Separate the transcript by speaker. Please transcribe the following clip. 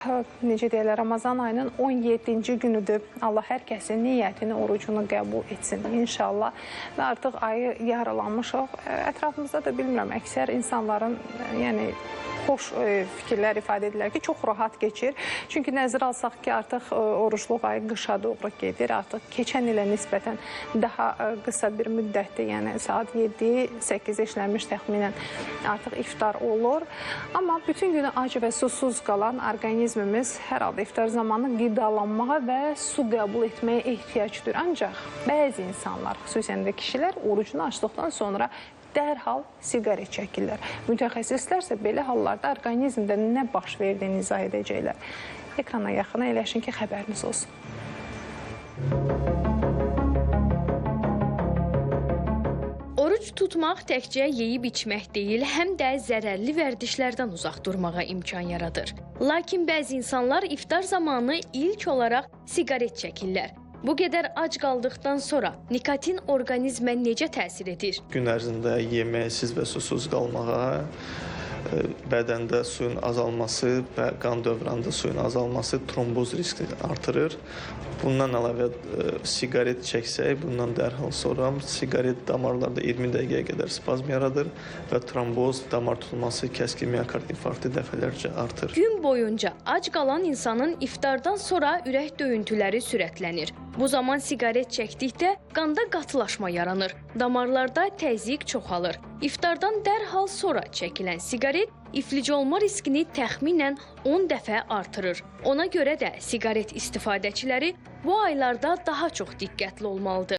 Speaker 1: Necə deyirlər, Ramazan ayının 17-ci günüdür. Allah hər kəsin niyyətini, orucunu qəbul etsin inşallah. Və artıq ayı yarılanmışıq. Ətrafımızda da bilmirəm, əksər insanların, yəni xoş fikirlər ifadə edirlər ki, çox rahat keçir. Çünki nəzərə alsaq ki, artıq orucluq ayı qışa doğru gedir. Artıq keçən ilə nisbətən daha qısa bir müddətdir. Yəni saat 7-8 işləmiş təxminən artıq iftar olur. Amma bütün günü ac və susuz qalan orqanizmimiz hər halda iftar zamanı qidalanmağa və su qəbul etməyə ehtiyac duyur. Ancaq bəzi insanlar, xüsusən də kişilər orucunu açdıqdan sonra dərhal siqaret çəkirlər. Mütəxəssislər isə belə hallarda orqanizmdə nə baş verdiyini izah edəcəklər. Ekrana yaxın əyləşin ki, xəbəriniz olsun.
Speaker 2: Oruc tutmaq təkcə yeyib içmək deyil, həm də zərərli vərdişlərdən uzaq durmağa imkan yaradır. Lakin bəzi insanlar iftar zamanı ilk olaraq siqaret çəkirlər. Bu qədər ac qaldıqdan sonra nikotin orqanizmə necə təsir edir?
Speaker 3: Gün ərzində yeməksiz və susuz qalmağa, bədəndə suyun azalması və qan dövranında suyun azalması tromboz riskini artırır. Bundan əlavə siqaret çəksək, bundan dərhal sonra siqaret damarlarda 20 dəqiqəyə qədər spazm yaradır və tromboz, damar tutulması, kəskin miokard infarktı dəfələrcə artır.
Speaker 2: Gün boyunca ac qalan insanın iftardan sonra ürək döyüntüləri sürətlənir. Bu zaman siqaret çəkdikdə qanda qatılaşma yaranır, damarlarda təzyiq çoxalır. İftardan dərhal sonra çəkilən siqaret iflic olma riskini təxminən 10 dəfə artırır. Ona görə də siqaret istifadəçiləri bu aylarda daha çox diqqətli olmalıdır.